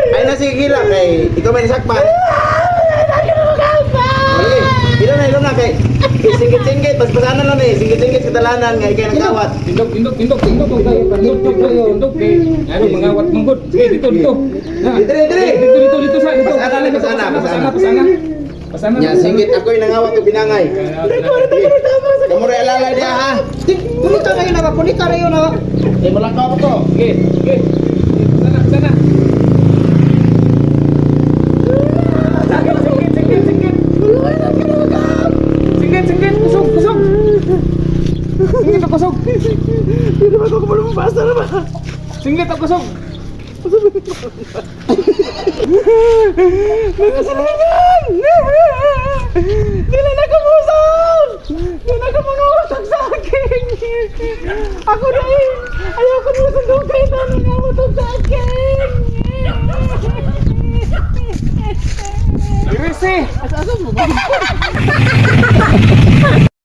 Ay na sige gila kay ikaw may nasakpan. Lagi. Ilo na, ilo na kay singit-singit, paspasanan lang eh, singit-singit sa kadalanan nga ikay nagkawat. Tindog, tindog, tindog, tindog, tindog, tindog, tindog, kay ano mangawat manggod. Sige, dito, dito. Na. Dito, dito. Dito, dito, dito sa dito. Pasana, pasana, pasana, pasana. pasana. Pasana. Nya singit ako'y nangawat og binangay. Kamu ray alalay diha ha. Punita na yun na ba? Punita na yun na ba? Eh malakaw ko to. Sige, sige. Pasana, pasana. Singit, singit, singit. Singit, singit, kusog, kusog. Singit o kusog. Hindi naman ako kumulong na ba? Singit o kusog. Nakasilingan! Dili na kamusog! Dili na kamungutok sa akin! Ako na eh! Ayaw ko na sa dugay na nangamutok sa akin! Irisi. Asa-asa mo ba?